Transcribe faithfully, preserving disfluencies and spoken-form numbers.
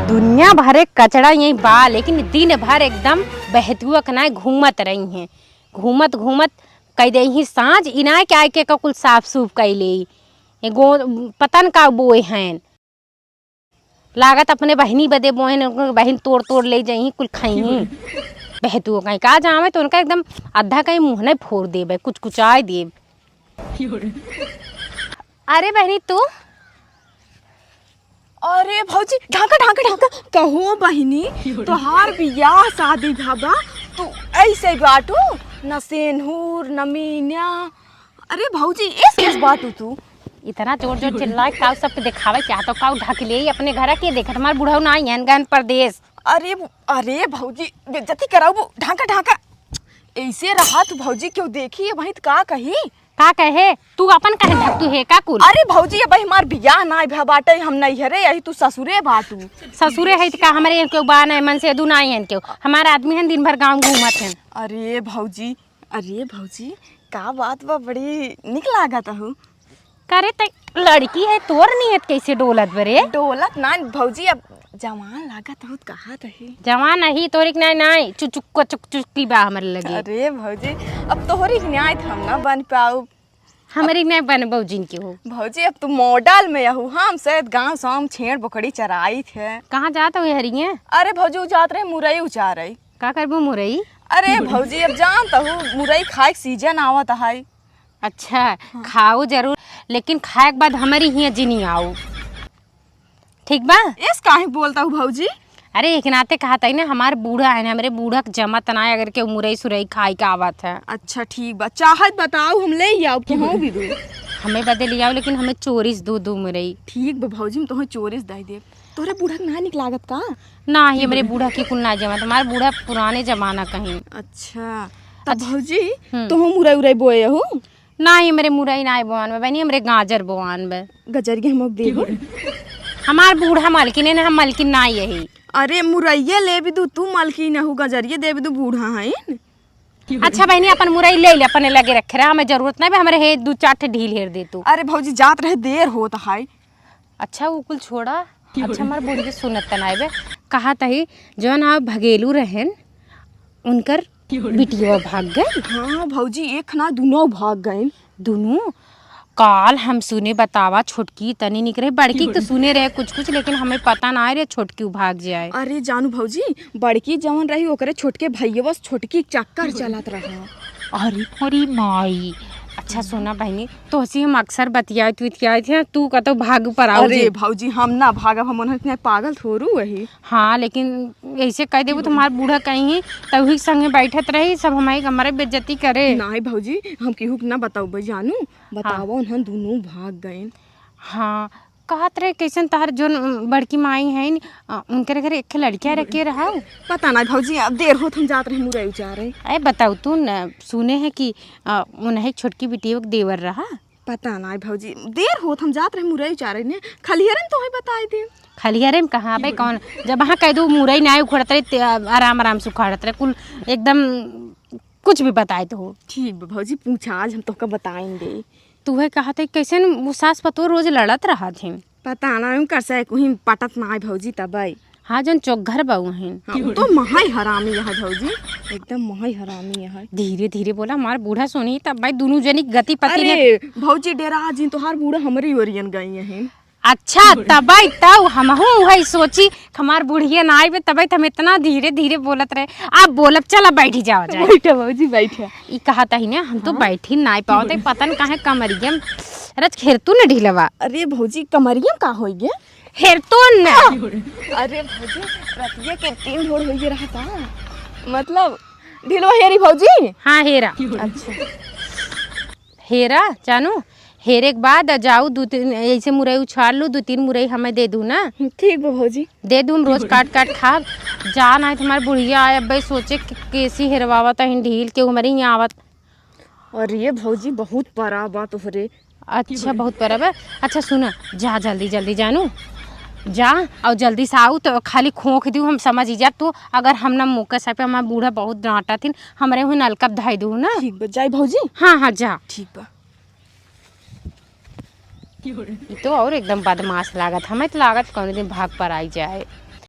दुनिया भरे कचड़ा यहीं बा, लेकिन दिन भर एकदम बहतुआ के नाय घूमत रही हैं। घूमत घूमत कइ देइहीं साँझ, इनाय के आइके का कुल साफ सूफ कइ लेई। ये गो-, पता न का बोए हैं। लागत अपने बहिनी बदे बोए हैं, उनके बहिन तोड़ तोड़ ले जाइहीं, कुल खइहीं। बहतुआ कहीं का जावे तो उनका एकदम अद्धा कहीं मुँह नहीं फोड़ देबे, कुछ कुचाए देब। अरे बहिनी तू? अरे भौजी, ढाका, ढाका, ढाका। कहो बहिनी, तोहार बियाह शादी भवा, तू ऐसे बाटू, न सेन्हूर, न मीना। अरे भौजी, एस केस बाटू तू? इतना जोर जोर चिल्लाए, काऊ सबके देखावे क्या तो काऊ ढक ले अपने घर के, देखत हमार बुढ़ऊ ना आइहन गन परदेस। अरे, अरे भौजी, बेइज्जती कराऊ, ढाका, ढाका। ऐसे रहा तू भौजी, क्यों देखी है वहीं तो का कही? का कहे? तू अपन कहे ढकतू है का कुल? अरे भौजी, अब हमार बियाह नाय भा बाटे, हम नैहरे, यही तू ससुरे बाटू। ससुरे है त का, हमरे यहाँ केहू बा नाय, मन से दू नाय हन केहू। हमार आदमी हन, दिन भर गाँव घूमत हन। अरे भौजी, अरे भौजी, का बात बा, बड़ी निक लागत हऊ। करे त लड़की है, तोर नियत कैसे डोलत बरे? डोलत ना भौजी, अब जवान लागत हऊ त कहा तही। जवान अही तोरिक नाय, नाय, चुचुक चुक चुकी बा हमरे लगे। अरे भौजी, अब तोहरी न्याय त हम ना बन पाऊ। हमरी में बनबो जिनके हो। भौजी, अब तू मॉडल में अहू, हम शायद गाँव साम छेड़ बोकड़ी चराई थे। कहाँ जात हो हरिये? अरे भौजी, उ जात रहे मुरई उचारे। का करबो मुरई? अरे भौजी, अब जानत हू, मुरई खाए के सीजन आवत है। अच्छा, हाँ। खाओ जरूर, लेकिन खाए के बाद हमरी हियाँ जिनी आओ। ठीक बा? एस काहे बोलत हू भौजी? अरे, एक नाते कहत हई ना, हमार बूढ़ा है ना, हमरे बूढ़ा के जमत ना है, अगर केहू मुरई सुरई खाई के आवत है। अच्छा, ठीक बा, चाहत बताऊ, हम ले आउब, केहू भी दू। हमें बदे ले आओ, लेकिन हमें चोरी से दो, दो मुरई। ठीक बा भौजी, हम तोहे चोरी से दे देब। तोहरे बूढ़ा के ना निक लागत का? ना ही, हमरे बूढ़ा के कुल ना जमत, हमार बूढ़ा पुराने जमाना कहीं। अच्छा, तब अच्छा। भौजी, हम्म। तोहू मुरई उरई बोए हो? नाही, हमरे मुरई नाही बोआन बा बहिनी, हमरे गाजर बोआन बा। गजरिया हमक देबू? हमार बूढ़ा मलकिन है ना, हम मलकिन नाही यही। अरे, मुरैये लेबी दू, तू मलकिन हऊ, गजरिये देबी दू, बूढ़ा हईन। अच्छा बहिनी, अपन मुरई ले ले, अपने लगे रखे रहा, हमें जरूरत नाही बा, हमरे हे दू चार ठे ढील हेर दे तू। अरे भौजी, जात रहे, देर होत है। अच्छा, उ कुल छोड़ा। अच्छा, हमार बुढ़िया सुनत त नाय बे। कहत ही, जौन आ भगेलू रहेन, उनकर बिटिया भाग गइल। हाँ भौजी, एक ना दुनो भाग गइल। दुनो? काल हम सुने, बतावा, छोटकी तनी निक रही, बड़की तो सुने रहे कुछ कुछ, लेकिन हमें पता ना रहे छोटकी भाग जाए। अरे जानू भौजी, बड़की जवन रही, ओकरे छोटके भैया बस छोटकी के चक्कर चलत रहा। अरे मोरी माई। अच्छा सुना बहिनी, तोहसे हम अक्सर बतियात उतियात हैं, तू कतौ भाग पर आओ अरे जी। भौजी, हम ना भागब, हम उन्हें इतने पागल थोड़ू वही। हाँ, लेकिन ऐसे कह देबू तो हमार बूढ़ा कहीं, तब ही संगे बैठत रही, सब हमारी, हमारे बेइज्जती करे। नाही भौजी, हम केहू के ना बताऊ जानू, बताओ हाँ। उन्हें दोनों भाग गए। हाँ, कहत रहे कैसन तहर जोन बड़की माई हैं, अ, उनके घर एक लड़किया रखे रहा। पता ना भौजी, अब देर होत, हम जात रहे मुरई उचारे। अरे बताओ तू न, सुने हैं कि, अ, उन्हें छोटकी बिटिया के देवर रहा। पता ना भौजी, देर होत, हम जात रहे मुरई उचारे ने, खलिहरे में तोहे बताई दे। खलिहरे में कहाँ बे, कौन, जब वहाँ कह दो मुरई ना उखड़त रहे, ते आराम आराम से उखाड़त रहे, कुल एकदम कुछ भी बताए तो हो। ठीक बा भौजी, पूछा, आज हम तोहका बताइन दे। तू है कहत है, कैसे न उ सास पतोह रोज लड़त रहत हैं? पता ना, उनकर से कोई पटत ना है भौजी, तबई। हाँ, जौन चोकघर बा उहें। हाँ, उ तो महाई हरामी है भौजी, एकदम महाई हरामी है। धीरे धीरे बोला, हमार बूढ़ा सुनी, तब भाई दुनू जनी गति पति ने अरे भौजी, डेरा जिन, तोहार बूढ़ा हमरी ओरियन गई हैं। अच्छा, तबई तब हमहू वही सोची, हमार बुढ़िया ना आइबे, तबई त हम इतना धीरे धीरे बोलत रहे। अब बोलब, चला बैठी जावा जाए। बैठा भौजी, बैठा। ई कहत ही ना, हम तो हाँ। बैठी नाई पावत है, पता न काहे कमरिया में, रच हेरतू न ढीलवा। अरे भौजी, कमरिया में का होई गे? हेरतू न। अरे भौजी, रतिया के तीन भोर होई गे रहता, मतलब ढीलवा हेरी भौजी। हाँ, हेरा। अच्छा। हेरा, जानू, हेरे के बाद आ जाऊ, दू तीन ऐसे मुरई उछाड़ लू, दू तीन मुरई हमें दे दू ना। ठीक बा भौजी। दे दू, हम रोज काट काट खाब। जा ना, तुम्हार बुढ़िया आए, अब्बे सोचे कि कैसी हेरवावत है ढील के, उमरी ही आवत। अरे भौजी, बहुत परा बा तोहरे। अच्छा, बहुत परा बा। अच्छा सुना, जा जल्दी जल्दी जानू, जा और जल्दी से आऊ, तो खाली खोंख दियो, हम समझ ही जा तू। अगर हम ना मौके से पे, हमार बूढ़ा बहुत डांटा थिन, हमरे हुई नलका धई दू ना। ठीक बा, जाई भौजी। हाँ हाँ, जा। ठीक बा। ई तो और एकदम बदमाश लागत, हमें तो लागत कौन दिन भाग पर आई जाए।